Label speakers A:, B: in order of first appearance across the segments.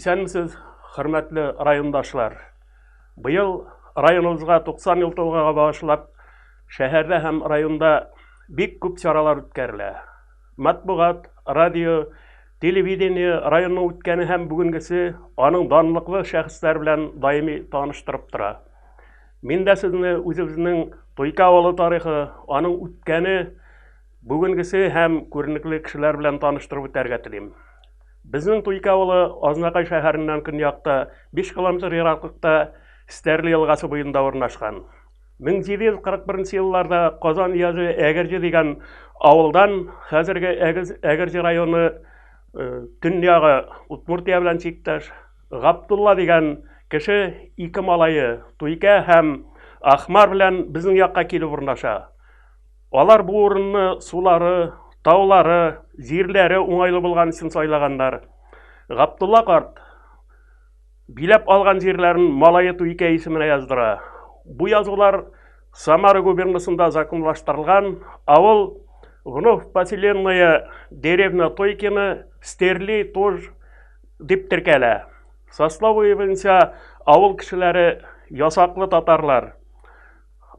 A: Исәнмесез, хөрмәтле райондашлар! Быел районыбызга 90 ел тулуга багышлап, шәһәрдә һәм районда бик күп чаралар үткәрелә. Матбугат, радио, телевидение районның үткәне һәм бүгенгесе, аның данлыклы шәхесләре белән даими таныштырып тора. Мин дә сезне үзебезнең Туйка авылы тарихы, аның үткәне, бүгенгесе һәм күренекле кешеләр белән таныштырып үтәргә телим. Безнең Туйка авылы Азнакай шәһәреннән көньякта 5 километр ераклыкта Стәрле елгасы буенда урнашкан. 1741 елларда Казан өязе Әгерҗе дигән авылдан хәзерге Әгерҗе районы э, төньягы Удмуртия белән чиктәш Габдулла дигән кеше ике малае Туйкә һәм Ахмар белән безнең якка килеп урнаша. Алар бу урынны сулары, таулары, җирләре уңайлы булган өчен сайлаганнар. Габдулла карт биләп алган җирләрен малае Туйкә исеменә яздыра. Бу язулар Самара губернасында законлаштырылган. Авыл вновь поселенная деревня Тойкино, Стерли, Тож дип теркәлә. Сословие буенча авыл кешеләре ясаклы татарлар.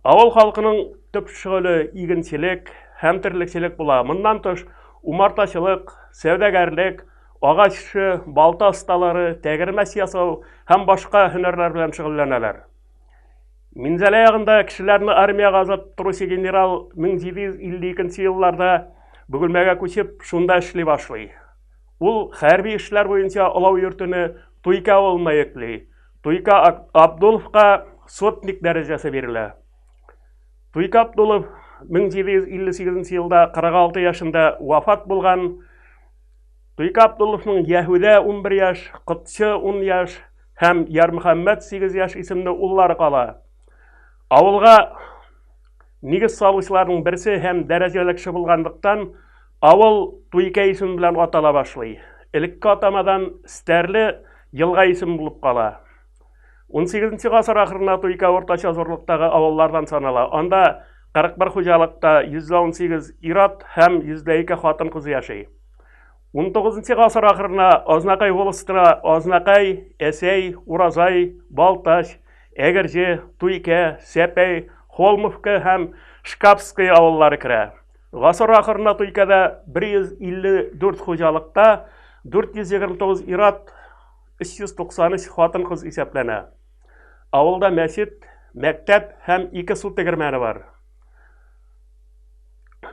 A: Авыл халкының төп шөгыле игенчелек һәм терлекчелек була. Моннан тыш, умартачылык, сәүдәгәрлек, агач эше, балта осталары, тәгәрмәч ясау һәм башка һөнәрләр белән шөгыльләнәләр. Минзәлә ягында кешеләрне армиягә озатып торучы генерал 1752 елларда Бөгелмәгә күчеп, шунда эшли башлый. Ул хәрби эшләр буенча олау йөртүне Туйкә авылына йөкли. Туйка Абдуловка сотник дәрәҗәсе бирелә. Туйка Абдулов 1758 елда 46 яшендә вафат булган. Туйка Абдуловның Яһүдә 11 яшь, Котчы 10 яшь һәм Ярмөхәммәт 8 яшь исемле уллары кала. Авылга нигез салучыларның берсе һәм дәрәҗәле кеше булганлыктан, авыл Туйкә исеме белән атала башлый. Элекке атамадан Стәрле елга исеме булып кала. 18 гасыр ахырына Туйкә уртача зурлыктагы авыллардан санала. Анда 41 хуҗалыкта 118 ир-ат һәм 102 хатын-кыз яши. 19 гасыр ахырына Азнакай волостына Азнакай, Әсәй, Уразай, Балтач, Әгерҗе, Туйкә, Сәпәй, Холмовка һәм Шкапское авыллары керә. Гасыр ахырына Туйкәдә 154 хуҗалыкта 429 ир-ат, 393 хатын-кыз исәпләнә. Авылда мәчет, мәктәп һәм ике су тегермәне бар.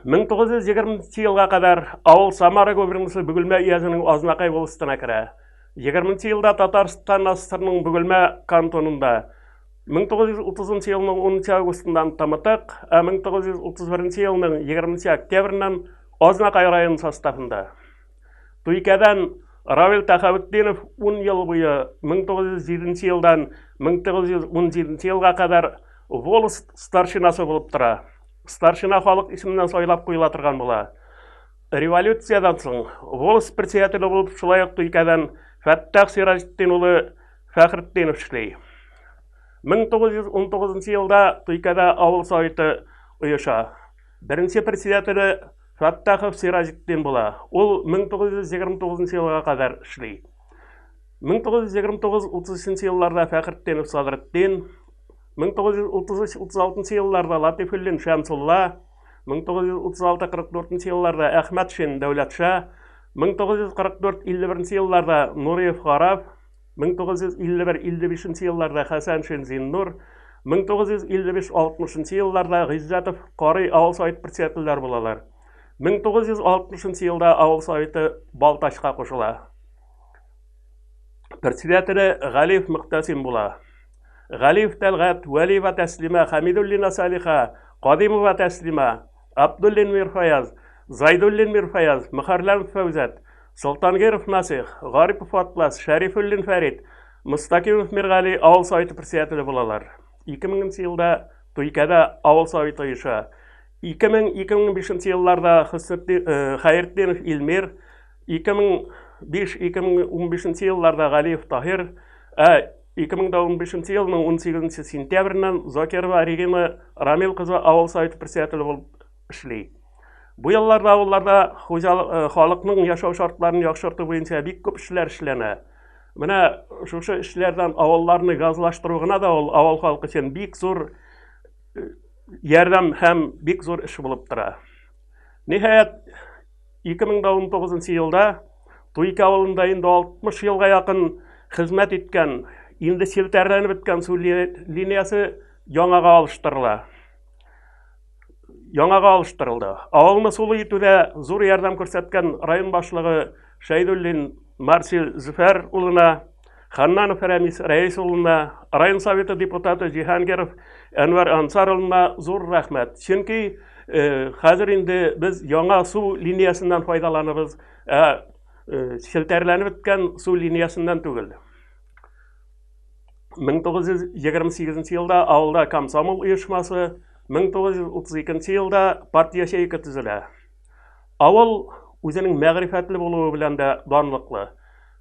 A: 1920 елга кадәр авыл Самара губернасы Бөгелмә өязенең Азнакай волостына керә. 20 елда Татарстан АССРның Бөгелмә кантонында 1930 елның 10 августыннан Тымытык, ә 1931 елның 20 октябреннән Азнакай районы составында. Туйкәдән Равил Тәхәветдинов 10 ел буе 1907 елдан 1917 елга кадәр волость старшинасы булып тора. Старшина халык исеменнән сайлап куела торган була. Революциядән соң волость председателе булып шулай ук Туйкәдән Фәттах Сираҗетдин улы Фәхретдинов эшли. 1919 елда Туйкәдә авыл советы оеша. Беренче председателе Фәттахов Сираҗетдин була. Ул 1929 елга кадәр эшли. 1929-33 елларда Фәхретдинов Садретдин, 1933-36 елларда Латифуллин Шәмсулла, 1936-44 елларда Әхмәтшин Дәүләтша, 1944-51 елларда Нуриев Гараф, 1951-55 елларда Хәсәншин Зиннур, 1955-60 елларда Гыйззәтов Карый авыл совет председательләре булалар. 1960 елда авыл советы Балтачка кушыла. Председателе Галиев Мөхтәсим була. Галиев Тәлгать, Вәлиева Тәслимә, Хәмидуллина Салиха, Кадимова Тәслимә, Абдуллин Мирфаяз, Зайдуллин Мирфаяз, Мөхәрләмов Фәүзәт, Солтангиров Насих, Гарипов Атлас, Шәрифуллин Фәрит, Мостакимов Миргали авыл советы председателе булалар. 2000 елда Туйкәдә авыл советы оеша. 2000-2005 елларда э, Хәйретдинов Илмир, 2005-2015 елларда Галиев Таһир, ә 2015 елның 18 сентябреннән Закирова Регина Рамил кызы авыл советы председателе булып эшли. Бу елларда авылларда хуҗалык э, халыкның яшәү шартларын яхшырту буенча бик күп эшләр эшләнә. Менә шушы эшләрдән авылларны газлаштыру гына да ул авыл халкы өчен бик зур э, ярдәм һәм бик зур эш булып тора. Ниһаять, 2019 елда Туйкә авылында инде 60 елга якын хезмәт иткән, инде челтәрләнеп беткән су линиясе яңага алыштырыла. Яңага алыштырылды. Авылны сулы итүдә зур ярдәм күрсәткән район башлыгы Шәйдуллин Марсил Зөфәр улына, Ханнанов Рәмис Рәис улына, район советы депутаты Җиһангиров Әнвәр Ансар улына зур рәхмәт. Чөнки э, хәзер инде без яңа су линиясеннән файдаланабыз, ә э, челтәрләнеп беткән су линиясеннән түгел. 1928 елда авылда комсомол оешмасы, 1932 елда партия ячейка төзелә. Авыл үзенең мәгърифәтле булуы белән дә данлыклы.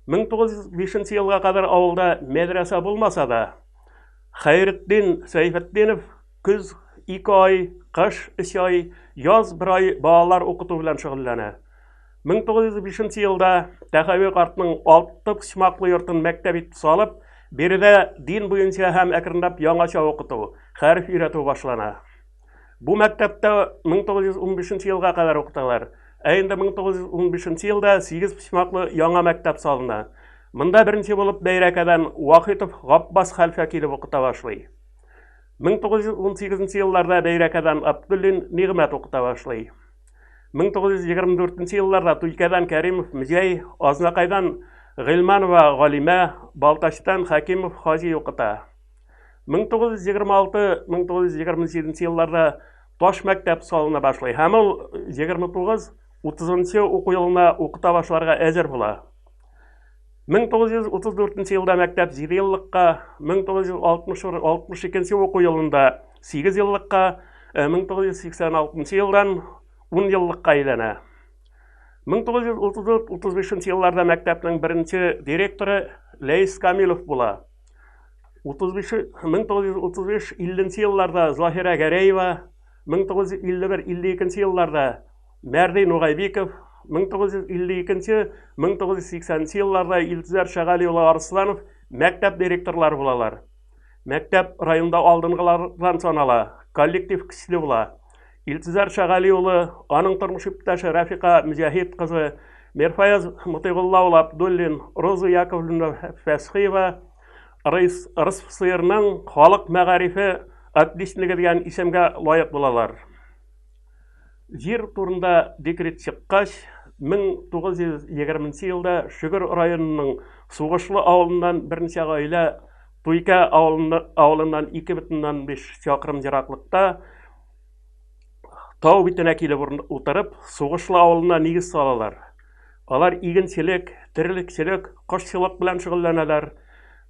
A: 1905 елга кадәр авылда мәдрәсә булмаса да, Хәйретдин Сәйфетдинов көз 2 ай, кыш 3 ай, яз 1 ай балалар укыту белән шөгыльләнә. 1905 елда Тәхәви картның алты почмаклы йортын мәктәп итеп салып, биредә дин буенча һәм әкренләп яңача укыту, хәреф өйрәтү башлана. Бу мәктәптә 1915 елга кадәр укыталар. Ә инде 1915 елда сигез почмаклы яңа мәктәп салына. Монда беренче булып Бәйрәкәдән Вахитов Габбас хәлфә килеп укыта башлый. 1918 елларда Бәйрәкәдән Абдуллин Нигъмәт укыта башлый. 1924 елларда Туйкәдән Кәримов Мөҗәй, Азнакайдан Гыйльманова Галимә, Балтачтан Хәкимов Хаҗи укыта. 1926-1927 елларда таш мәктәп салына башлый һәм ул 29-30 уку елына укыта башларга әзер була. 1934 елда мәктәп 7 еллыкка, 1962 уку елында 8 еллыкка, 1986 елдан 10 еллыкка әйләнә. 1934-35 елларда мәктәпнең беренче директоры Ләис Камилов була. 1935-50 елларда Заһирә Гәрәева, 1951-52 елларда Мәрди Нугайбиков, 1952-1980 елларда Илтөзәр Шәгали улы Арсланов мәктәп директорлары булалар. Мәктәп районда алдынгылардан санала, коллектив көчле була. Илтөзәр Шәгали улы, аның тормыш иптәше Рафика Мөҗәһит кызы, Мирфаяз Мотыйгулла улы Абдуллин, Роза Яковлевна Фәсхиева РСФСРның халык мәгарифе отличнигы дигән исемгә лаек булалар. Җир турында декрет чыккач, 1920 елда Шөгер районының Сугышлы авылыннан берничә гаилә Туйкә авылыннан 2,5 чакрым ераклыкта тау битенә килеп утырып, Сугышлы авылына нигез салалар. Алар игенчелек, терлекчелек, кошчылык белән шөгыльләнәләр.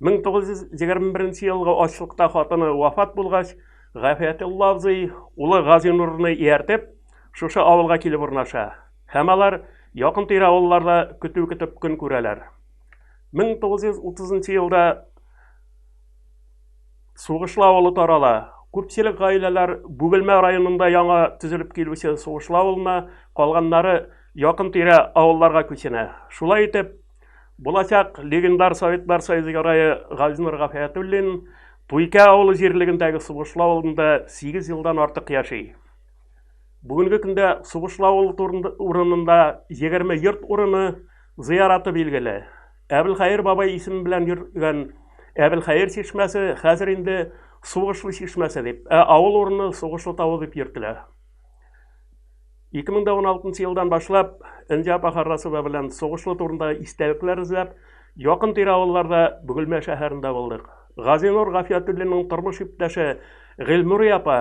A: 1921 елгы ачлыкта хатыны вафат булгач, Гафиятулла абзый улы Газинурны ияртеп, шушы авылга килеп урнаша. Һәм алар якын-тирә авылларда көтү көтеп көн күрәләр. 1930 елда Сугышлы авылы тарала. Күпчелек гаиләләр Бөгелмә районында яңа төзелеп килүче Сугышлы авылына, калганнары якын-тирә авылларга күченә. Шулай итеп, булачак легендар Советлар Союзы герое Газинур Гафиятуллин Туйкә авылы җирлегендәге Сугышлы авылында 8 елдан артык яши. Бүгенге көндә Сугышлы авылы урынында 20 йорт урыны зыяраты билгеле. Әбелхәер бабай исеме белән йөргән Әбелхәер чишмәсе хәзер инде Сугышлы чишмәсе дип, ә авыл урыны Сугышлы тавы дип йөртелә. 2016 елдан башлап Энҗе апа Харрасова белән Сугышлы турында истәлекләр эзләп, якын-тирә авылларда, Бөгелмә шәһәрендә булдык. Газинур Гафиятуллинның тормыш иптәше Гыйльнурия апа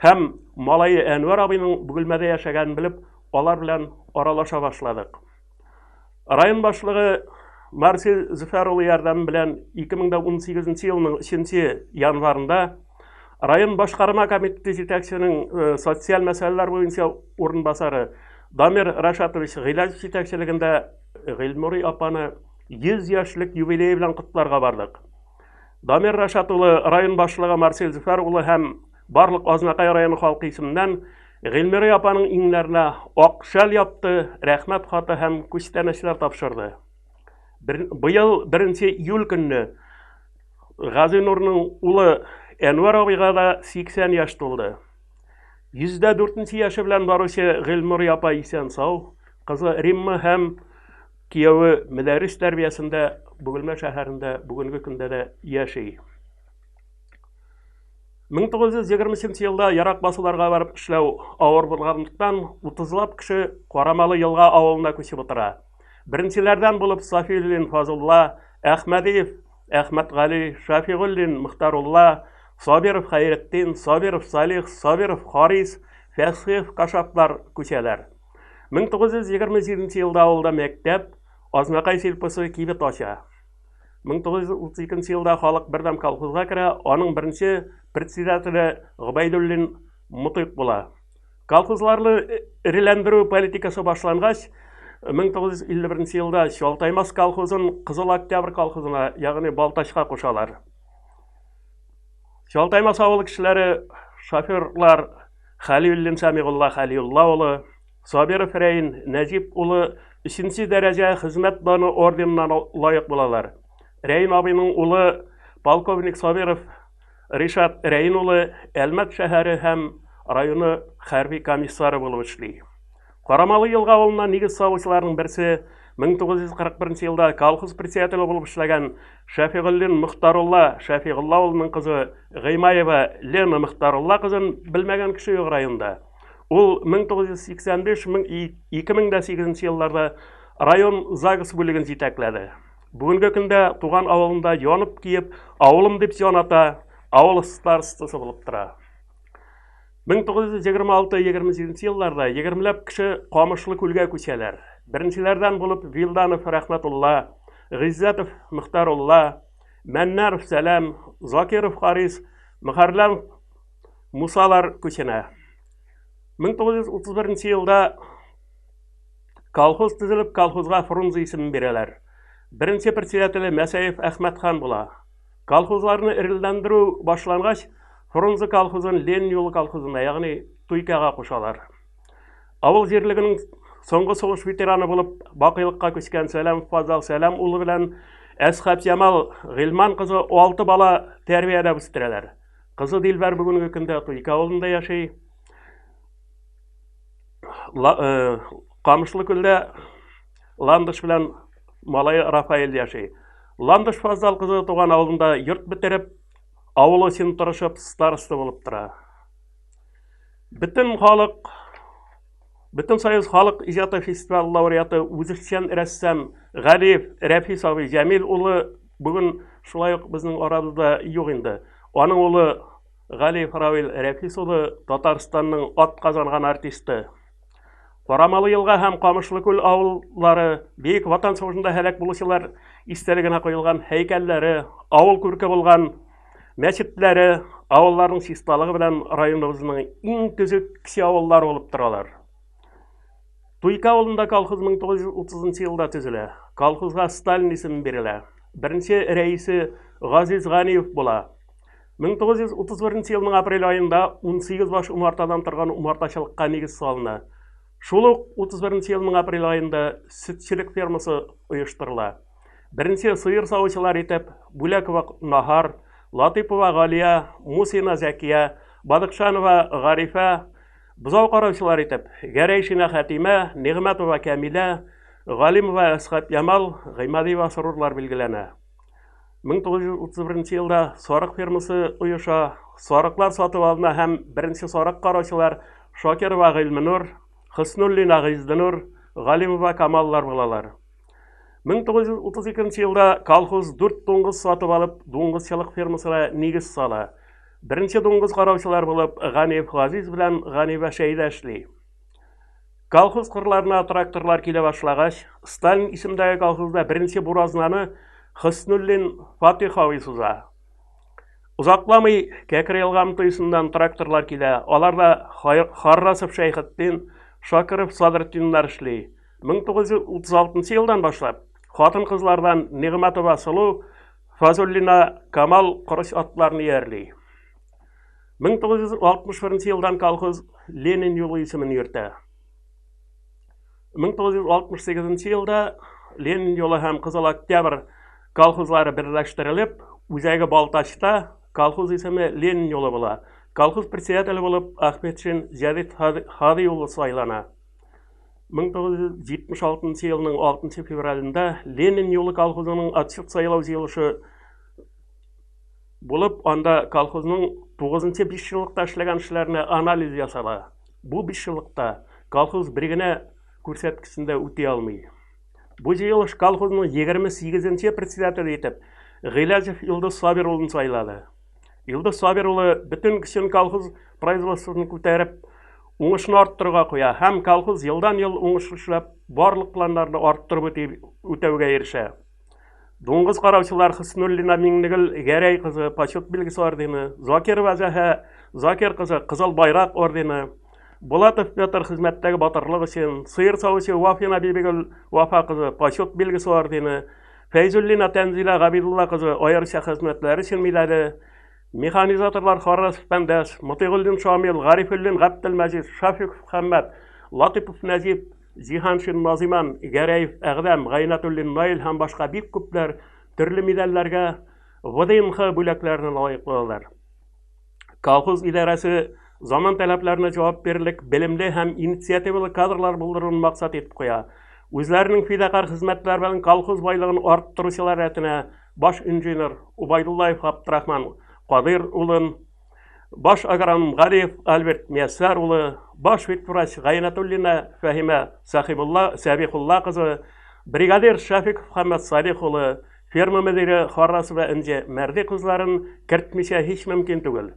A: Һәм малае Әнвәр абыйның Бөгелмәдә яшәгәнен белеп, алар белән аралаша башладык. Район башлыгы Марсель Зөфәр улы ярдәме белән 2018 елның 3 январында район башкарма комитеты җитәкчесенең э, социаль мәсьәләләр буенча урынбасары Дамир Рашатович Гыйләҗев җитәкчелегендә Гыйльнурый апаны 100 яшьлек юбилее белән котларга бардык. Дамир Рашат улы, район башлыгы Марсель Зөфәр улы һәм барлык Азнакай районы халкы исеменнән Гыйльмирый апаның иңнәренә ак шәл япты, рәхмәт хаты һәм күчтәнәчләр тапшырды. Быел 1 июль көнне Газинурның улы Әнвәр абыйга да 80 яшь тулды. 104 яше белән баручы Гыйльнур апа исән-сау, кызы Римма һәм кияве Мөдәррис тәрбиясендә Бөгелмә шәһәрендә бүгенге көндә дә яши. 1923 елда ерак басуларга барып эшләү авыр булганлыктан, 30лап кеше Карамалы елга авылына күчеп утыра. Беренчеләрдән булып Сафиуллин Фазулла, Әхмәдиев Әхмәтгали, Шафигуллин Мөхтәрулла, Сабиров Хәйретдин, Сабиров Салих, Сабиров Харис, Фәсхиев Кашафлар күчәләр. 1927 елда авылда мәктәп, Азнакай сельпосы кибет ача. 1932 елда халык бердәм колхозга керә, аның беренче председателе Гобәйдуллин Мотыйк була. Колхозларны эреләндерү политикасы башлангач, 1951 елда Чалтаймас колхозын Кызыл Октябрь колхозына, ягъни Балтачка кушалар. Чалтаймас авылы кешеләре шоферлар Хәлиуллин Сәмигулла Хәлиулла улы, Сабиров Рәин Нәҗип улы өченче дәрәҗә хезмәт даны орденына лаек булалар. Рәин абыйның улы полковник Сабиров Ришат Рәин улы Әлмәт шәһәре һәм районы хәрби комиссары булып эшли. Карамалы елга авылына нигез салучыларның берсе 1941 елда колхоз председателе булып эшләгән Шәфигуллин Мөхтарулла Шәфигулла улының кызы Гыймаева Лена Мөхтарулла кызын белмәгән кеше юк районда. Ул 1985-2008 елларда район ЗАГС бүлеген җитәкләде. Бүгенге көндә туган авылында янып киеп, авылым дип җан ата, авыл старостасы булып тора. 1926-27 елларда егермеләп кеше Камышлы күлгә күчәләр. Беренчеләрдән булып Вилданов Рәхмәтулла, Гыйззәтов Мөхтәрулла, Мәннәров Сәләм, Закиров Харис, Мөхәрләмов Мусалар күченә. 1931 елда колхоз төзелеп, колхозга Фрунзе исемен бирәләр. Беренче председателе Мәсәев Әхмәтхан була. Колхозларны эрелдәндерү башлангач, Фрунзе колхозын Ленин юлы колхозына, ягъни Туйкага кушалар. Авыл җирлегенең соңгы сугыш ветераны булып бакыйлыкка күчкән Сәләмов Фазал Сәләм улы белән Әсхәпҗамал Гыйльман кызы алты бала тәрбияләп үстерәләр. Кызы Дилбәр бүгенге көндә Туйка авылында яши. Э, Камышлы күлдә Ландыш белән малае Рафаэль яши. Ландыш Фазал кызы туган авылында йорт бетереп, авыл өчен тырышып староста булып тора. Бөтен халык Бөтен Союз халык иҗаты фестиваль лауреаты, үзешчән рәссам Галиев Рәфис абый Җәмил улы бүген шулай ук безнең арабызда юк инде. Аның улы Галиев Равил Рәфис улы Татарстанның ат казанган артисты. Карамалы елга һәм Камышлы күл авыллары Бөек Ватан сугышында һәлак булучылар истәлегенә куелган һәйкәлләре, авыл күрке булган Мәчетләре, авылларның чисталыгы белән районыбызның иң төзек кече авыллары булып торалар. Туйка авылында колхоз 1930 елда төзелә. Колхозга Сталин исеме бирелә. Беренче рәисе Газиз Ганиев була. 1931 елның апрель аенда 18 баш умартадан торган умартачылыкка нигез салына. Шул ук 31 елның апрель аенда сөтчелек фермасы оештырыла. Беренче сыер савучылар итеп Бүләкова Наһар, Латыйпова Галия, Мусина Зәкия, Бадыкшанова Гарифә, бозау караучылар итеп Гәрәйшина Хәтимә, Нигъмәтова Кәмилә, Галимова Әсхәпьямал, Гыймадиева Срурлар билгеләнә. 1931 елда сарык фермасы оеша, сарыклар сатып алына һәм беренче сарык караучылар Шакирова Гыйльменур, Хөснуллина Гыйзденур, Галимова Камаллар булалар. 1932 елда колхоз дүрт дуңгыз сатып алып, дуңгызчылык фермасына нигез сала. Беренче дуңгыз караучылар булып Ганиев Газиз белән Ганиева Шәйдә эшли. Колхоз кырларына тракторлар килә башлагач, Сталин исемдәге колхозда беренче буразнаны Хөснуллин Фатих абый суза. Озакламый Кәкре елга МТСыннан тракторлар килә. Аларда Харрасов Шәйхетдин, Шакиров Садретдиннар эшли. 1936 елдан башлап хатын-кызлардан Нигъмәтова Сылу, Фазуллина Камал корыч атларны иярли. 1961 елдан колхоз Ленин юлы исемен йөртә. 1968 елда Ленин юлы һәм Кызыл Октябрь колхозлары берләштерелеп, үзәге Балтачта, колхоз исеме Ленин юлы була. Колхоз председателе булып Ахметшин Җәвит Һади улы сайлана. 1976 елның 6 февралендә Ленин юлы колхозының отчет сайлау җыелышы булып, анда колхозның 9 бишьеллыкта эшләгән эшләренә анализ ясала. Бу бишьеллыкта колхоз бер генә күрсәткечен дә үти алмый. Бу җыелыш колхозның 28 председателе итеп Гыйләҗев Илдус Сабир улын сайлады. Илдус Сабир улы бөтен көчен колхоз производствосын күтәреп, уңышны арттыруга куя һәм колхоз елдан-ел уңышлы эшләп, барлык планнарны арттырып үтәүгә ирешә. Дуңгыз караучылар Хөснуллина Миңнегөл Гәрәй кызы почет билгесе ордены, Закирова Зәһә Закир кызы Кызыл байрак ордены, Булатов Петр хезмәттәге батырлык өчен, сыер савучы Вафина Бибигөл Вафа кызы почет билгесе ордены, Фәйзуллина Тәнзилә Габидулла кызы аеруча хезмәтләре өчен медале, механизаторлар Харрасов Фәндәс, Мотыйгуллин Шамил, Гарифуллин Габделмәҗит, Шафиков Хәммәт, Латыпов Нәҗип, Җиһаншин Назиман, Гәрәев Әгъдәм, Гайнатуллин Наил һәм башка бик күпләр төрле медальләргә, ВДНХ бүләкләренә лаек булалар. Колхоз идарәсе заман таләпләренә җавап бирерлек белемле һәм инициативалы кадрлар булдыруны максат итеп куя. Үзләренең фидакарь хезмәтләре белән колхоз байлыгын арттыручылар рәтенә баш инженер Убайдуллаев Габдрахман Кадыйр улын, баш агроном Галиев Альберт Мияссар улы, баш ветврач Гайнатуллина Фәһимә Сахибулла Сәбихулла кызы, бригадир Шәфиков Хәмәт Салих улы, ферма мөдире Харрасова Энҗе Мәрди кызларын кертмичә һич мөмкин түгел.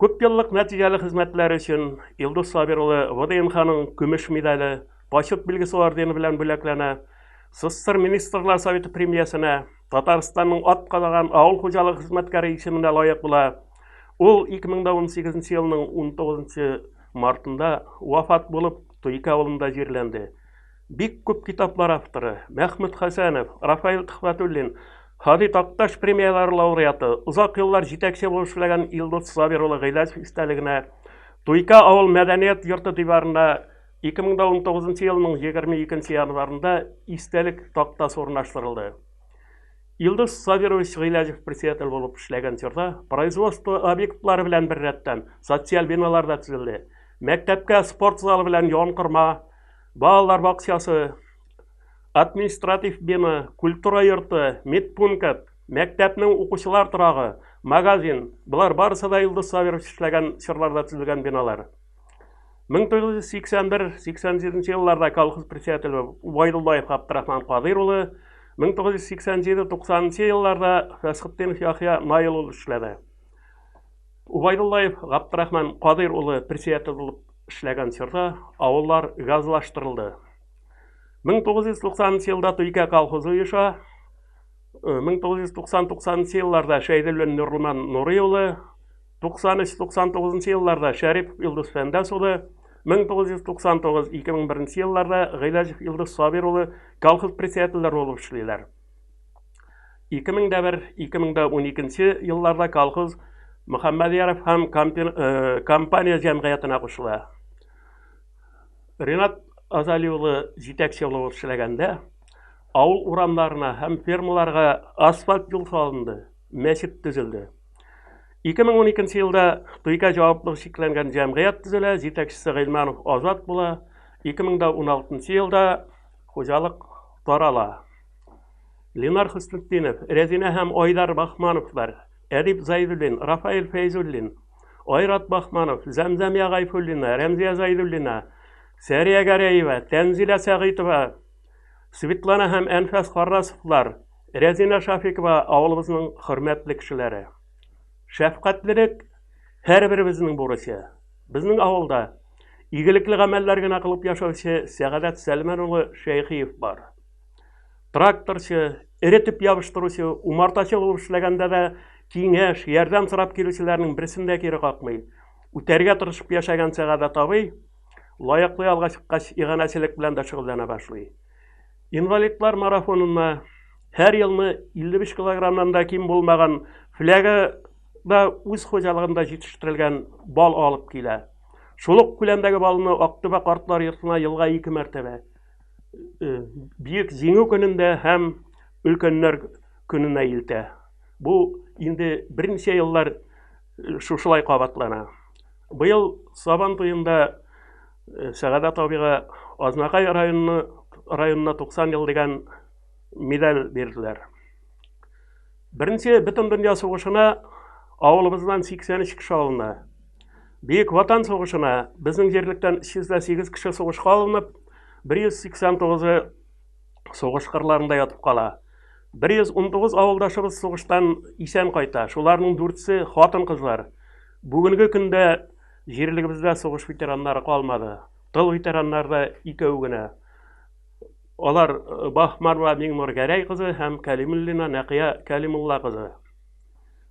A: Күп еллык нәтиҗәле хезмәтләре өчен Илдус Сабир улы ВДНХның көмеш медале, Почет билгесе ордены белән бүләкләнә. СССР Министрлар Советы премиясенә, Татарстанның ат казаган авыл хуҗалыгы хезмәткәре исеменә лаек була. Ул 2018 елның 19 мартында вафат булып, Туйкә авылында җирләнде. Бик күп китаплар авторы Мәхмүт Хәсәнов, Рафаил Төхвәтуллин, Һади Такташ премияләре лауреаты, озак еллар җитәкче булып эшләгән Илдус Сабир улы Гыйләҗев истәлегенә Туйкә авыл мәдәният йорты диварында 2019 елның 22 январында истәлек тактасы урнаштырылды. Илдус Сабирович Гыйләҗев председатель булып эшләгән чорда производство объектлары белән беррәттән социаль биналар да төзелде. Мәктәпкә спорт залы белән янкорма, балалар бакчасы, административ бина, культура йорты, медпункт, мәктәпнең укучылар торагы, магазин, болар барысы да Илдус Сабирович эшләгән чорларда төзелгән биналар. 1981-87 елларда колхоз председателе Убайдуллаев Габдрахман Кадыйр улы, 1987-90 елларда Фәсхетдинов Яхъя Наил улы эшләде. Убайдуллаев Габдрахман Кадыйр улы председатель булып эшләгән чорда авыллар газлаштырылды. 1990 елда Туйкә колхозы оеша. 1990-90 елларда Шәйдуллин Нурлыман Нурый улы, 93-99 елларда Шәрипов Илдус Фәндәс улы, 1999-2001 елларда Гыйләҗев Илдус Сабир улы колхоз председательләре булып эшлиләр. 2001-2012 елларда колхоз Мөхәммәдьяров һәм компания җәмгыятенә кушыла. Ринат Азали улы җитәкче булып эшләгәндә авыл урамнарына һәм фермаларга асфальт юл салынды, мәчет төзелде. 2012 елда Туйка җаваплылыгы чикләнгән җәмгыять төзелә, җитәкчесе Гыйльманов Азат була. 2016 елда хуҗалык тарала. Ленар Хөснетдинов, Рәзинә һәм Айдар Бахмановлар, Әдип Зайдуллин, Рафаэль Фәйзуллин, Айрат Бахманов, Зәмзәмия Гайфуллина, Рәмзия Зайдуллина, Сәрия Гәрәева, Тәнзилә Сәгыйтова, Светлана һәм Әнфәс Харрасовлар, Рәзинә Шафикова авылыбызның хөрмәтле кешеләре. Шәфкатьлелек һәрберебезнең бурычы. Безнең авылда игелекле гамәлләр генә кылып яшәүче Сәгадәт Сәлмән улы Шәйхиев бар. Тракторчы, эретеп ябыштыручы, умартачы булып эшләгәндә дә киңәш, ярдәм сорап килүчеләрнең берсен дә кире какмый. Үтәргә тырышып яшәгән Сәгадәт абый лаеклы ялга чыккач иганәчелек белән дә шөгыльләнә башлый. Инвалидлар марафонына һәр елны 55 килограммнан да ким булмаган фляга да үз хуҗалыгында җитештерелгән бал алып килә. Шул ук күләмдәге балны Актүбә картлар йортына елга ике мәртәбә. Бөек Җиңү көнендә һәм Өлкәннәр көненә илтә. Бу инде берничә еллар шушылай кабатлана. Быел Сабан туенда Сәгадәт абыйга Азнакай районы районына 90 ел дигән медаль бирделәр. Беренче Бөтендөнья сугышына авылыбыздан 83 кеше алына. Бөек Ватан сугышына безнең җирлектән 308 кеше сугышка алынып, 189-ы сугыш кырларында ятып кала. 119 авылдашыбыз сугыштан исән кайта. Шуларның дүртсе хатын-кызлар. Бүгенге көндә җирлегебездә сугыш ветераннары калмады. Тыл ветераннары да икәү генә. Алар э, Бахманова Миңнур Гәрәй кызы һәм Кәлимуллина Нәкыя Кәлимулла кызы.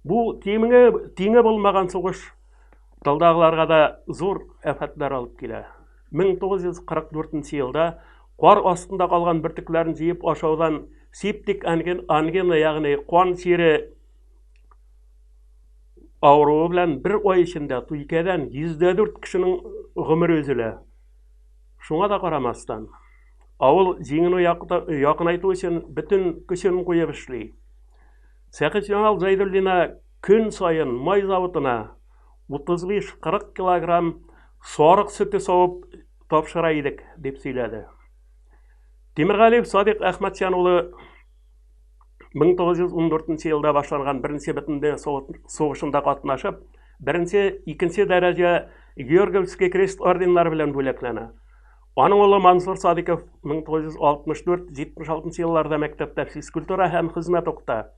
A: Бу тиңе, тиңе булмаган сугыш тылдагыларга да зур афәтләр алып килә. 1944 елда кар астында калган бөртекләрен җыеп ашаудан септик ангина, ягъни кан чире авыруы белән бер ай эчендә Туйкәдән 104 кешенең гомере өзелә. Шуңа да карамастан, авыл җиңүне якынайту өчен бөтен көчен куеп эшли. Сәхипҗамал Зәйдуллина көн саен май заводына 35-40 килограмм сарык сөте савып тапшыра идек, дип сөйләде. Тимергалиев Садыйк Әхмәтҗан улы 1914 елда башланган Беренче Бөтендөнья сугышында катнашып, беренче, икенче дәрәҗә Георгиевский крест орденнары белән бүләкләнә. Аның улы Мансур Садиков 1964-76 елларда мәктәптә физкультура һәм хезмәт укыта.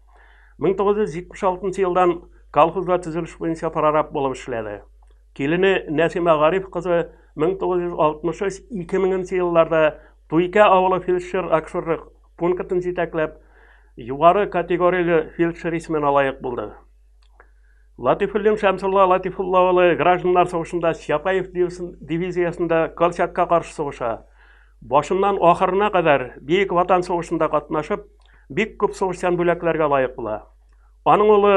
A: 1976 елдан колхозда төзелеш буенча прораб булып эшләде. Килене Нәсимә Гариф кызы 1963-2000 елларда Туйкә авылы фельдшер-акушерлык пунктын җитәкләп, югары категорияле фельдшер исеменә лаек булды. Латифуллин Шәмсулла Латифулла улы гражданнар сугышында Чапаев дивизиясендә Колчакка каршы сугыша. Башыннан ахырына кадәр Бөек Ватан сугышында катнашып, бик күп сугышчан бүләкләргә лаек була. Аның улы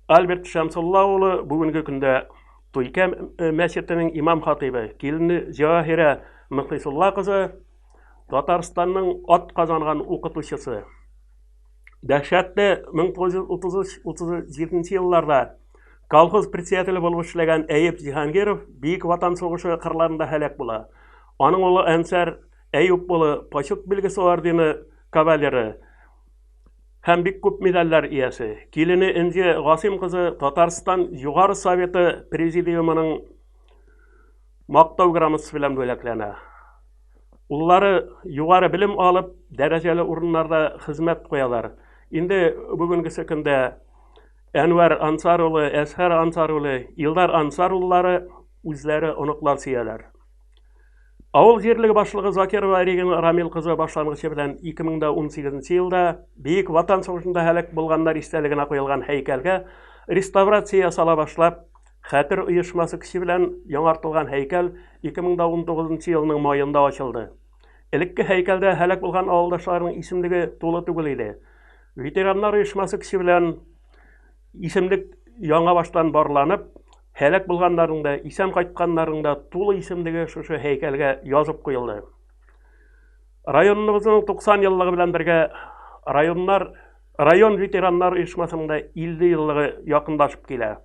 A: Альберт Шәмсулла улы бүгенге көндә Туйкә мәчетенең имам хатыйбы, килене Җәваһирә Мөхлисулла кызы Татарстанның ат казанган укытучысы. Дәһшәтле 1933-37 елларда колхоз председателе булып эшләгән Әюп Җиһангиров Бөек Ватан сугышы кырларында һәлак була. Аның улы Әнсәр Әюп улы Почет билгесе ордены кавалеры һәм бик күп медальләр иясе. Килене Энҗе Гасыйм кызы Татарстан Югары Советы Президиумының Мактау грамотасы белән бүләкләнә. Уллары югары белем алып, дәрәҗәле урыннарда хезмәт куялар. Инде бүгенгесе көндә Әнвәр Ансар улы, Әсхәр Ансар улы, Илдар Ансар уллары үзләре оныклар сөяләр. Авыл җирлеге башлыгы Закирова Регина Рамил кызы башлангычы белән 2018 елда Бөек Ватан сугышында һәлак булганнар истәлегенә куелган һәйкәлгә реставрация ясала башлап, Хәтер оешмасы көче белән яңартылган һәйкәл 2019 елның маенда ачылды. Элекке һәйкәлдә һәлак булган авылдашларның исемлеге тулы түгел иде. Ветераннар оешмасы көче белән исемлек яңа баштан барланып, һәлак булганнарның да, исән кайтканнарның да тулы исемлеге шушы һәйкәлгә язып куелды. Районыбызның 90 еллыгы белән бергә районнар район ветераннар оешмасының да 50 еллыгы якынлашып килә.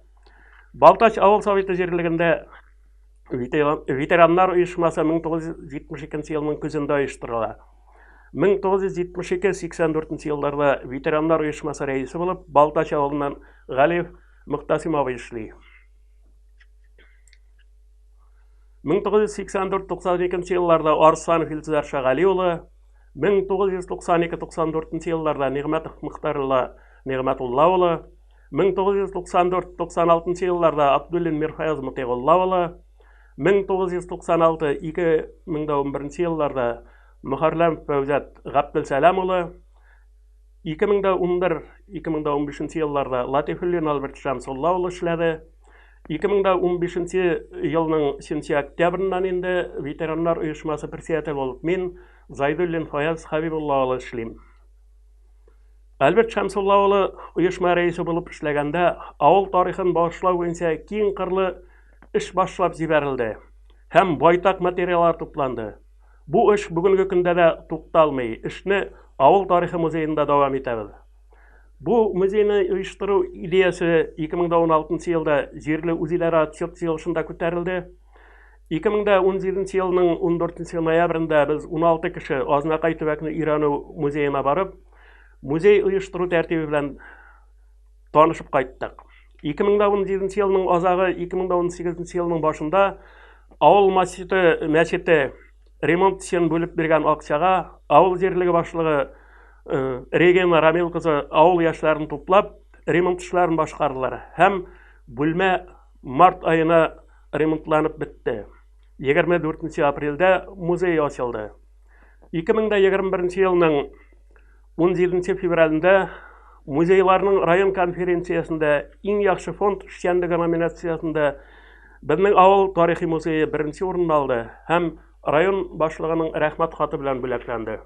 A: Балтач авыл советы җирлегендә ветераннар оешмасы 1972 елның көзендә оештырыла. 1972-84 елларда ветераннар оешмасы рәисе булып Балтач авылыннан Галиев Мөхтәсим абый эшли. 1984-92 елларда Арсланов Илтизар Шагали улы, 1992-94 елларда Нигъмәтов Мөхтәрулла Нигъмәтулла улы, 1994-96 елларда Абдуллин Мирфаяз Мотыйгулла улы, 1996-2011 елларда Мөхәрләмов Фәүзәт Габделсәлам улы, 2011-2015 елларда Латифуллин Альберт Шәмсулла улы эшләде. 2015 елның 3 октябреннән инде ветераннар оешмасы председателе булып мин, Зайдуллин Фаяз Хәбибулла улы эшлим. Альберт Шәмсулла улы оешма рәисе булып эшләгәндә авыл тарихын багышлау буенча киң кырлы эш башлап җибәрелде һәм байтак материаллар тупланды. Бу эш бүгенге көндә дә тукталмый. Эшне авыл тарихы музеенда дәвам итәбез. Бу музейны оештыру идеясе 2016 елда җирле үзидарә отчет җыелышында күтәрелде. 2017 елның 14 ноябрендә без 16 кеше Азнакай төбәкне өйрәнү музеена барып, музей оештыру тәртибе белән танышып кайттык. 2017 елның азагы, 2018 елның башында авыл мәчете, мәчете ремонт өчен бүлеп биргән акчага авыл җирлеге башлыгы э, Регина Рамил кызы авыл яшьләрен туплап, ремонт эшләрен башкардылар һәм бүлмә март аена ремонтланып бетте. 24 апрельдә музей ачылды. 2021 елның 17 февралендә музейларның район конференциясендә иң яхшы фонд эшчәнлеге номинациясендә безнең авыл тарихи музее беренче урынны алды һәм район башлыгының рәхмәт хаты белән бүләкләнде.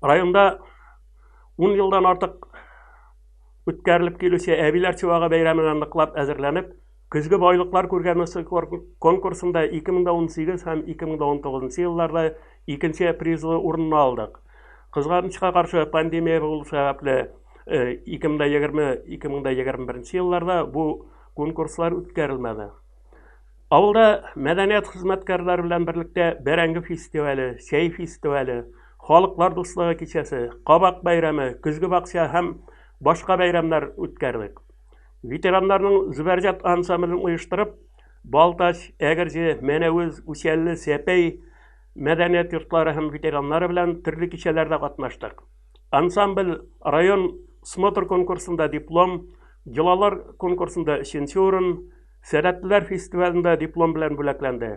A: Районда 10 елдан артык үткәрелеп килүче Әбиләр чуагы бәйрәменә ныклап әзерләнеп, Көзге байлыклар күргәзмәсе конкурсында 2018 һәм 2019 елларда икенче призлы урынны алдык. Кызганычка каршы, пандемия булу сәбәпле, 2020-2021 елларда бу конкурслар үткәрелмәде. Авылда мәдәният хезмәткәрләре белән берлектә бәрәңге фестивале, чәй фестивале, халыклар дуслыгы кичәсе, кабак бәйрәме, көзге бакча һәм башка бәйрәмнәр үткәрдек. Ветераннарның Зөбәрҗәт ансамблен оештырып, Балтач, Әгерҗе, Мәнәвез, Үсәлле, Сәпәй мәдәният йортлары һәм ветераннары белән төрле кичәләрдә катнаштык. Ансамбль район смотр конкурсында диплом, йолалар конкурсында өченче урын, Сәләтлеләр фестивалендә диплом белән бүләкләнде.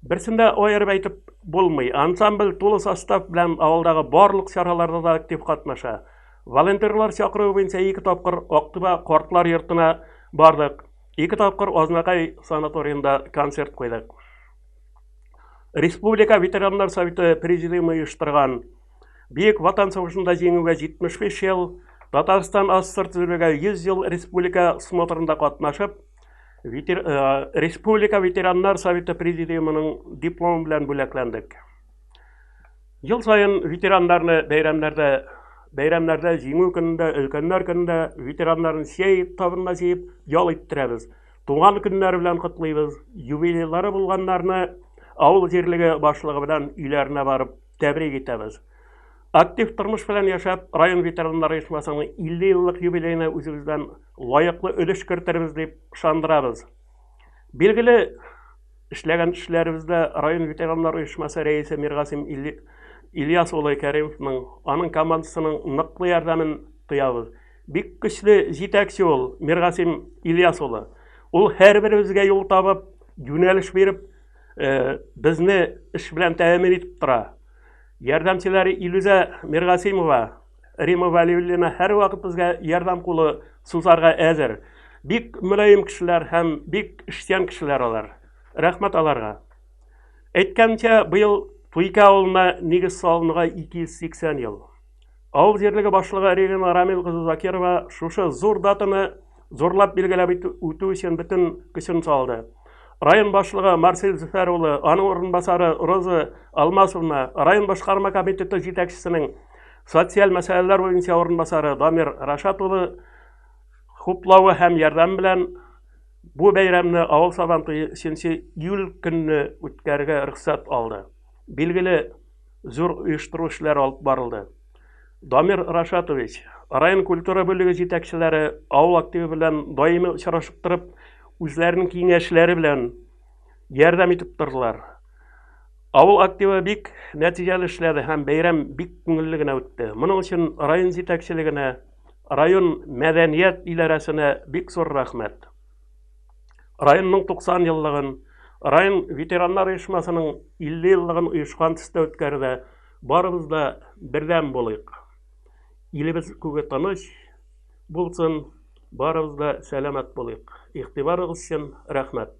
A: Берсен дә аерып әйтеп булмый. Ансамбль тулы состав белән авылдагы барлык чараларда да актив катнаша. Волонтерлар чакыруы буенча ике тапкыр Актүбә картлар йортына бардык. Ике тапкыр Азнакай санаториенда концерт куйдык. Республика ветераннар советы президиумы оештырган Бөек Ватан сугышында җиңүгә 75 ел, Татарстан АССР төзелүгә 100 ел республика смотрында катнашып, ветер, э, Республика ветераннар советы президиумының дипломы белән бүләкләндек. Ел саен ветераннарны бәйрәмнәрдә бәйрәмнәрдә Җиңү көнендә, Өлкәннәр көнендә ветераннарны чәй табынына җыеп ял иттерәбез. Туган көннәре белән котлыйбыз. Юбилейлары булганнарны авыл җирлеге башлыгы белән өйләренә барып тәбрик итәбез. Актив тормыш белән яшәп, район ветераннар оешмасының 50 еллык юбилеена үзебездән лаеклы өлеш кертербез дип ышандырабыз. Билгеле, эшләгән эшләребездә район ветераннар оешмасы рәисе Миргасим Ильяс улы Кәримовның, аның командасының ныклы ярдәмен тоябыз. Бик көчле җитәкче ул Миргасим Ильяс улы. Ул һәрберебезгә юл табып, юнәлеш биреп, э, безне эш белән тәэмин итеп тора. Ярдәмчеләре Илүзә Миргасимова, Рима Вәлиуллина һәрвакыт безгә ярдәм кулы сузарга әзер. Бик мөлаем кешеләр һәм бик эшчән кешеләр алар. Рәхмәт аларга. Әйткәнчә, быел Туйкә авылына нигез салынуга 280 ел. Авыл җирлеге башлыгы Регина Рамил кызы Закирова шушы зур датаны зурлап билгеләп үтү өчен бөтен көчен салды. Район башлыгы Марсель Зөфәр улы, аның урынбасары Роза Алмасовна, район башкарма комитеты җитәкчесенең социаль мәсьәләләр буенча урынбасары Дамир Рашат улы хуплавы һәм ярдәме белән бу бәйрәмне авыл Сабантуе 3 июль көнне үткәрергә рөхсәт алды. Билгеле, зур оештыру эшләре алып барылды. Дамир Рашатович, район культура бүлеге җитәкчеләре авыл активы белән даими очрашып торып, үзләренең киңәшләре белән ярдәм итеп тордылар. Авыл активы бик нәтиҗәле эшләде һәм бәйрәм бик күңелле генә үтте. Моның өчен район җитәкчелегенә, район мәдәният идарәсенә бик зур рәхмәт. Районның 90 еллыгын, район ветераннар оешмасының 50 еллыгын оешкан төстә үткәрүдә барыбыз да бердәм булыйк. Илебез күге тыныч булсын, барыбыз да сәламәт булыйк. Игътибарыгыз өчен рәхмәт.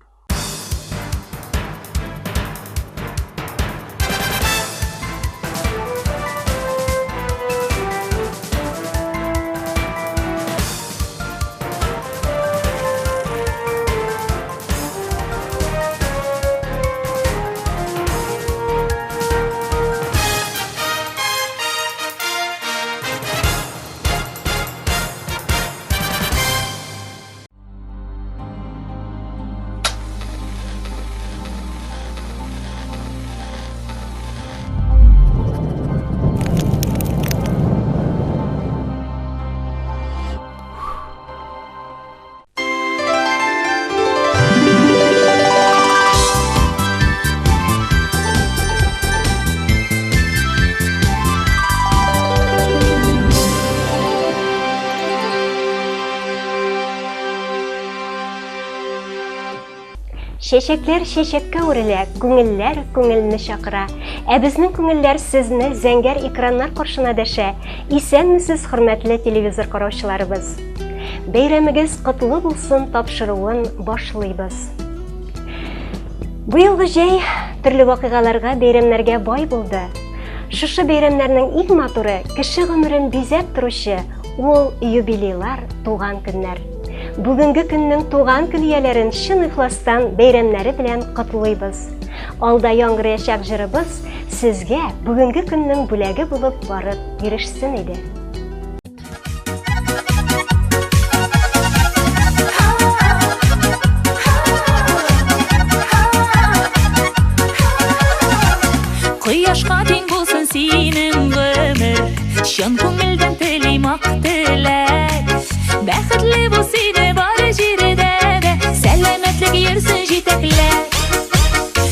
B: Чәчәкләр чәчәккә үрелә, күңелләр күңелне чакыра. Ә безнең күңелләр сезне зәңгәр экраннар каршына дәшә. Исәнмесез, хөрмәтле телевизор караучыларыбыз. Бәйрәмегез котлы булсын тапшыруын башлыйбыз. Быелгы җәй төрле вакыйгаларга, бәйрәмнәргә бай булды. Шушы бәйрәмнәрнең иң матуры, кеше гомерен бизәп торучы ул юбилейлар, туган көннәр. Бүгенге көннең туган көн ияләрен чын ихластан бәйрәмнәре белән котлыйбыз. Алда яңгыраячак җырыбыз сезгә бүгенге көннең бүләге булып барып ирешсен иде.
C: Кояшка тиң булсын синең гомер, Чын күңелдән телим ак теләк. Бәхетле бул сине бар җирдә дә, Сәламәтлек йөрсен җитәкләп.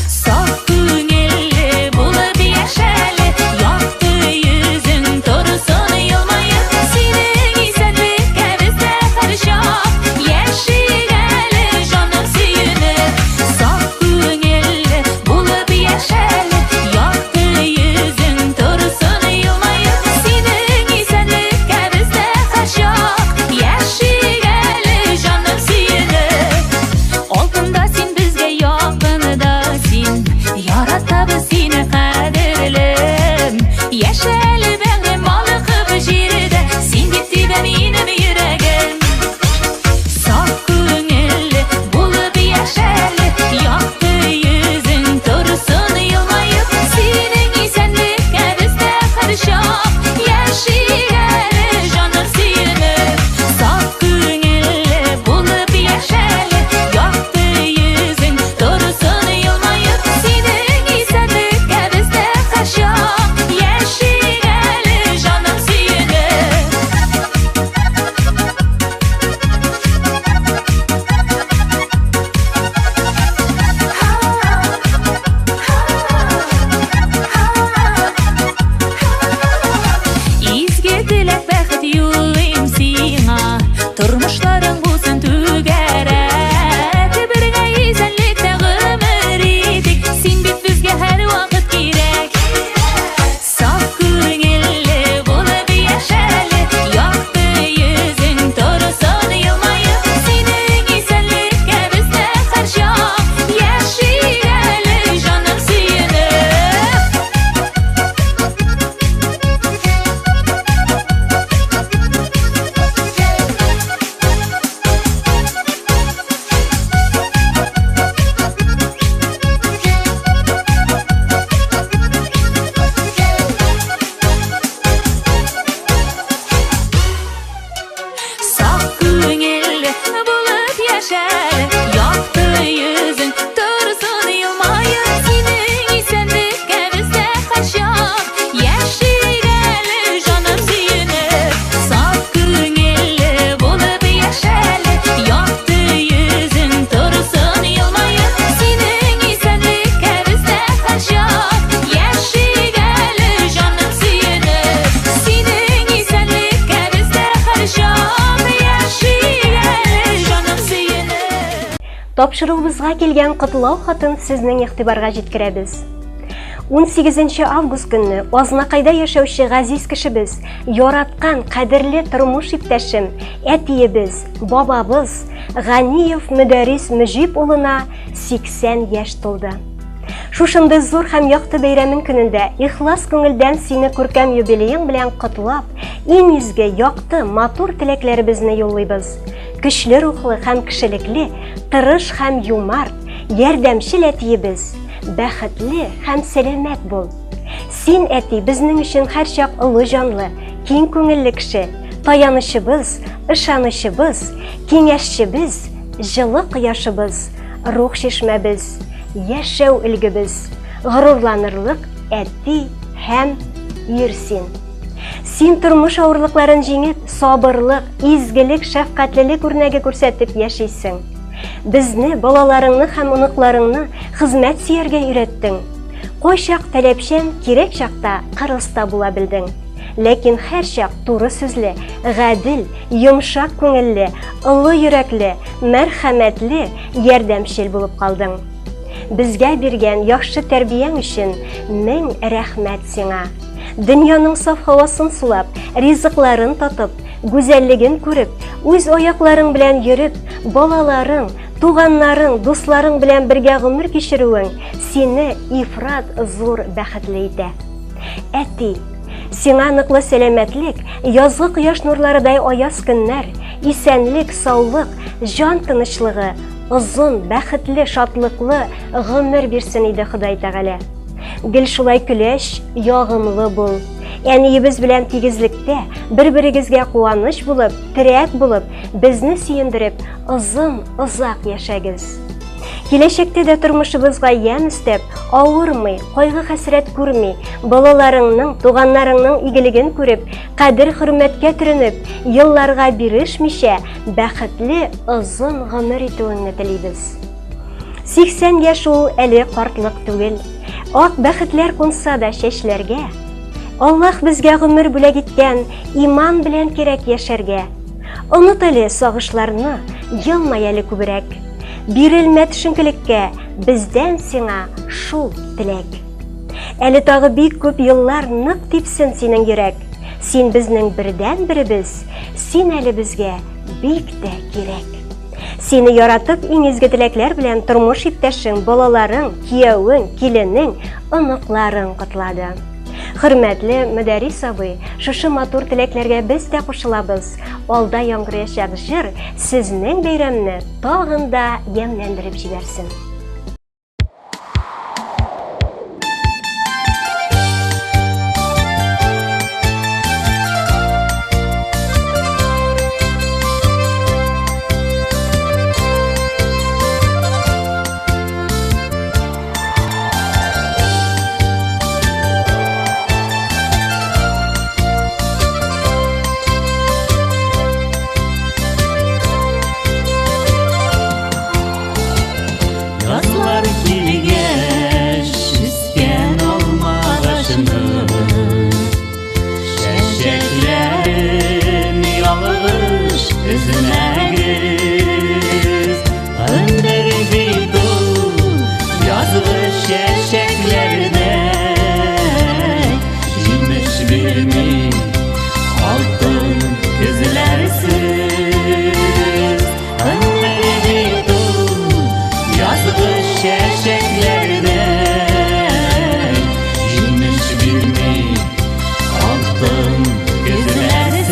C: Саф күңелле булып яшәле, Якты йөзең торсын елмаеп. Синең исәнлеккә без дә һәрчак Яшик әле, җаным сөенеп. Саф күңелле булып яшәле, Якты йөзең торсын елмаеп. Синең исәнлеккә без дә һәрчак Яшик әле, җаным сөенеп. Алтында син безгә якында син, Яратабыз сине кадерлем. Яшә әле бәгърем балкып җирдә, Син дип тибә минем йөрәгем. Саф күңелле булып яшәле, Якты йөзең торсын елмаеп. Синең исәнлеккә без дә һәрчак Яшик әле, җаным сөенеп. Саф күңелле булып яшәле, Якты йөзең торсын елмаеп. Синең исәнлеккә без дә һәрчак Яшик әле, җаным сөенеп. Изге теләк, бәхет юлыйм сиңа, Тормышларың булсын түгәрәк. Бергә исәнлектә гомер итик, Син бит безгә һәрвакыт кирәк. Саф күңелле булып яшәле, Якты йөзең торсын елмаеп. Синең исәнлеккә без дә һәрчак Яшик әле, җаным сөенеп. Саф күңелле булып яшәле, Якты йөзең торсын елмаеп. Синең исәнлеккә без дә һәрчак Яшик әле, җаным сөенеп. Саф күңелле булып яшәле, Якты йөзең торсын елмаеп. Синең исәнлеккә без дә һәрчак Яшик әле, җаным сөенеп. Синең исәнлеккә без дә һәрчак Яшик әле, җаным сөенеп.
B: Тапшыруыбызга килгән котлау хатын сезнең игътибарга җиткерәбез. 18 август көнне Азнакайда яшәүче газиз кешебез, яраткан, кадерле тормыш иптәшем, әтиебез, бабабыз Ганиев Мөдәрис Мөҗип улына 80 яшь тулды. Шушындый зур һәм якты бәйрәмең көнендә ихлас күңелдән сине күркәм юбилеең белән котлап, иң изге, якты, матур теләкләребезне юллыйбыз. Көчле рухлы һәм кешелекле, тырыш һәм юмарт, ярдәмчел әтиебез, бәхетле һәм сәламәт бул. Син, әти, безнең өчен һәрчак олы җанлы, киң күңелле кеше, таянычыбыз, ышанычыбыз, киңәшчебез, җылы кояшыбыз, рух чишмәбез, яшәү өлгебез, горурланырлык әти һәм ир син. Син тормыш авырлыкларын җиңеп, сабырлык, изгелек, шәфкатьлелек үрнәге күрсәтеп яшисең. Безне, балаларыңны һәм оныкларыңны хезмәт сөяргә өйрәттең. Кайчак таләпчән, кирәк чакта кырыс та була белдең. Ләкин һәрчак туры сүзле, гадел, йомшак күңелле, олы йөрәкле, мәрхәмәтле, ярдәмчел булып калдың. Безгә биргән яхшы тәрбияң өчен мең рәхмәт сиңа. Дөньяның саф һавасын сулап, ризыкларын татып, гүзәллеген күреп, үз аякларың белән йөреп, балаларың, туганнарың, дусларың белән бергә гомер кичерүең сине ифрат зур бәхетле итә. Әти, сиңа ныклы сәламәтлек, язгы кояш нурларыдай аяз көннәр, исәнлек, саулык, җан тынычлыгы, озын, бәхетле, шатлыклы гомер бирсен иде Ходай Тәгалә. Гел шулай көләч, ягымлы бул. Әниебез белән тигезлектә, бер-берегезгә куаныч булып, терәк булып, безне сөендереп, озын, озак яшәгез. Киләчәктә дә тормышыбызга ямь өстәп, авырмый, кайгы-хәсрәт күрми, балаларыңның, туганнарыңның игелеген күреп, кадер-хөрмәткә төренеп, елларга бирешмичә, бәхетле, озын гомер итүеңне телибез. 80 яшь ул әле картлык түгел. Ак бәхетләр кунса да чәчләргә. Аллаһ безгә гомер бүләк иткән, иман белән кирәк яшәргә. Оныт әле сагышларны, елмай әле күбрәк. Бирелмә төшенкелеккә, бездән сиңа шул теләк. Әле тагы бик күп еллар нык типсен синең йөрәк. Син безнең бердән беребез, син әле безгә бик тә кирәк. Сине яратып, иң изге теләкләр белән тормыш иптәшең, балаларың, киявең, киленең, оныкларың котлады. Хөрмәтле Мөдәрис абый, шушы матур теләкләргә без дә кушылабыз. Алда яңгыраячак җыр сезнең бәйрәмне тагын да ямьләндереп җибәрсен.
D: Язлар килгәч, үскән алмагачның Чәчәкләрен ялгыш өзмәгез. Ындыр бит ул язгы чәчәкләрдәй, Җимеш бирми алтын көзләрсез. Язгы чәчәкләрдәй Җимеш бирми алтын көзләрсез.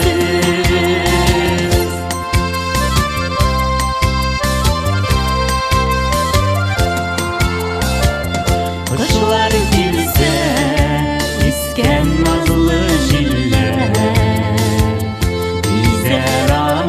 D: Кошлар килсә, искән назлы җилләр Бизәр аны.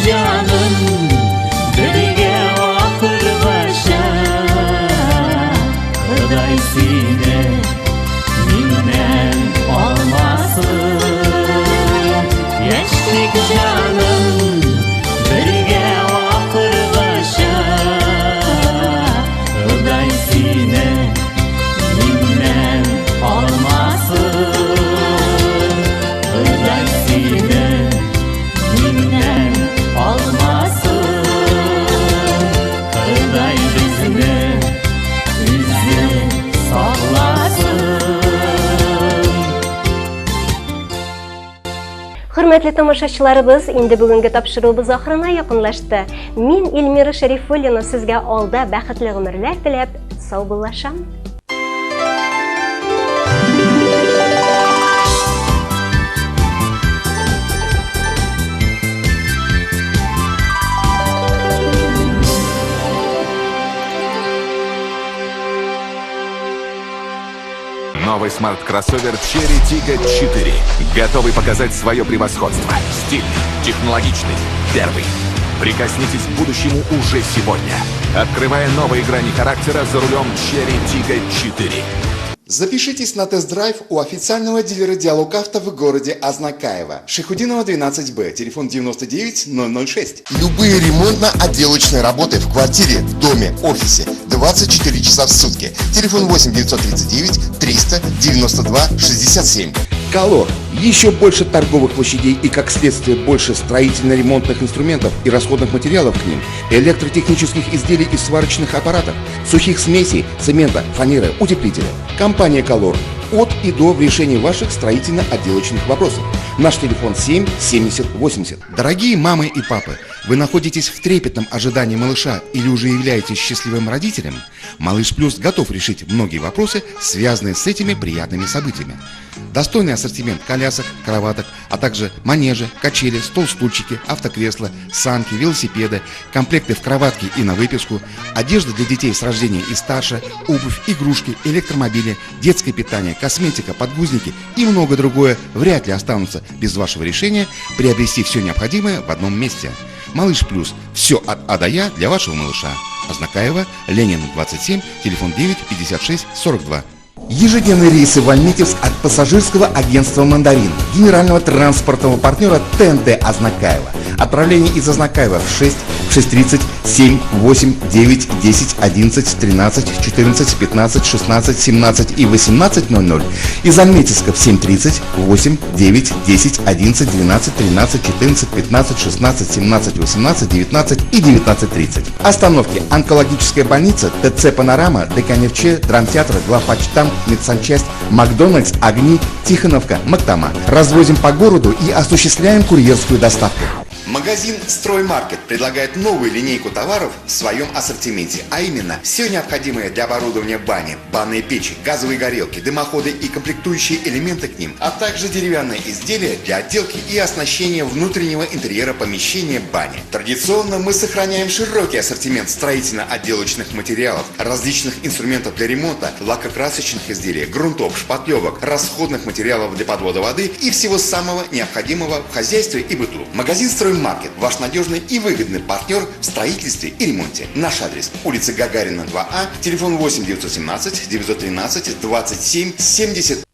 D: җаным, бергә ахыргача. Ходай сине миннән алмасын. Яшьлек җаным, бергә ахыргача. Ходай сине миннән алмасын. Ходай сине миннән алмасын. Ходай безне үзе сакласын.
B: Хөрмәтле тамашачыларыбыз, инде бүгенге тапшыруыбыз ахырына якынлашты. Мин Эльмира Шәрифуллина сезгә алда бәхетле гомерләр теләп саубуллашам.
E: Новый смарт-кроссовер Chery Tiggo 4. Готовый показать свое превосходство. Стильный, технологичный, первый. Прикоснитесь к будущему уже сегодня. Открывая новые грани характера за рулем Chery Tiggo 4.
F: Запишитесь на тест-драйв у официального дилера «Диалог Авто» в городе Азнакаево. Шайхутдинова 12Б, телефон 99 006.
G: Любые ремонтно-отделочные работы в квартире, в доме, офисе 24 часа в сутки. Телефон 8 939 392 67.
H: Колор. Еще больше торговых площадей и, как следствие, больше строительно-ремонтных инструментов и расходных материалов к ним, электротехнических изделий и сварочных аппаратов, сухих смесей, цемента, фанеры, утеплителя. Компания «Колор» от и до в решении ваших строительно-отделочных вопросов. Наш телефон 7 70 80. Дорогие мамы и папы, вы находитесь в трепетном ожидании малыша или уже являетесь счастливым родителем? Малыш Плюс готов решить многие вопросы, связанные с этими приятными событиями. Достойный ассортимент колясок, кроваток, а также манежи, качели, стол-стульчики, автокресла, санки, велосипеды, комплекты в кроватке и на выписку, одежда для детей с рождения и старше, обувь, игрушки, электромобили, детское питание, косметика, подгузники и многое другое вряд ли останутся без вашего решения приобрести все необходимое в одном месте. Малыш Плюс. Все от А до Я для вашего малыша. Азнакаево, Ленин, 27, телефон 9 56 42. Ежедневные рейсы в Альметьевск от пассажирского агентства «Мандарин», генерального транспортного партнера ТНТ Азнакаево. Отправление из Азнакаева в 6, в 6:30, 7, 8, 9, 10, 11, 13, 14, 15, 16, 17 и 18:00. Из Альметьевска в 7:30, 8, 9, 10, 11, 12, 13, 14, 15, 16, 17, 18, 19 и 19:30. Остановки: Онкологическая больница, ТЦ «Панорама», ДКНФЧ, Драмтеатр, Главпочтамт, Медсанчасть, Макдональдс, Огни, Тихоновка, Мактама. Развозим по городу и осуществляем курьерскую доставку.
F: Магазин «Строймаркет» предлагает новую линейку товаров в своем ассортименте, а именно все необходимое для оборудования бани, банные печи, газовые горелки, дымоходы и комплектующие элементы к ним, а также деревянные изделия для отделки и оснащения внутреннего интерьера помещения бани. Традиционно мы сохраняем широкий ассортимент строительно-отделочных материалов, различных инструментов для ремонта, лакокрасочных изделий, грунтов, шпатлевок, расходных материалов для подвода воды и всего самого необходимого в хозяйстве и быту. Магазин «Строймаркет» – ваш надежный и выгодный партнер в строительстве и ремонте. Наш адрес: улица Гагарина, 2А, телефон 8 917 913 27 70.